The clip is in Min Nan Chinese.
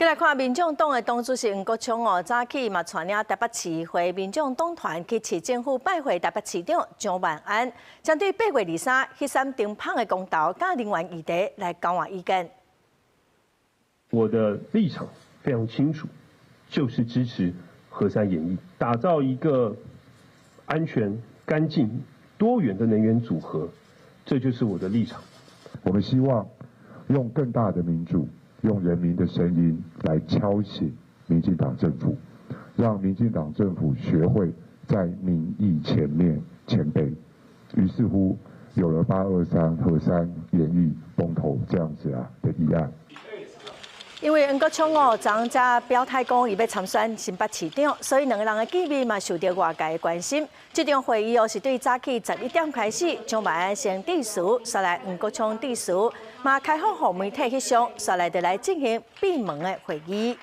繼來看民眾黨的黨主席黃國昌哦，早起嘛帶領台北市會民眾黨團去市政府拜會台北市長蔣萬安，針對8月23彼盞燈蜂的公投佮能源議題來交換意見。我的立場非常清楚，就是支持核三延役，打造一個安全、乾淨、多元的能源組合，這就是我的立場。我們希望用更大的民主，用人民的聲音來敲醒民進黨政府，讓民進黨政府學會在民意前面謙卑。於是乎，有了823核三延役公投這樣子啊的議案。因為黃國昌哦，昨昏才表態講伊欲參選新北市長，所以兩個人的見面嘛受著外界的關心。這場會議哦是對早起11點開始，蔣萬安先致辭，紲來黃國昌致辭，嘛開放予媒體翕相，紲來就來進行閉門的會議。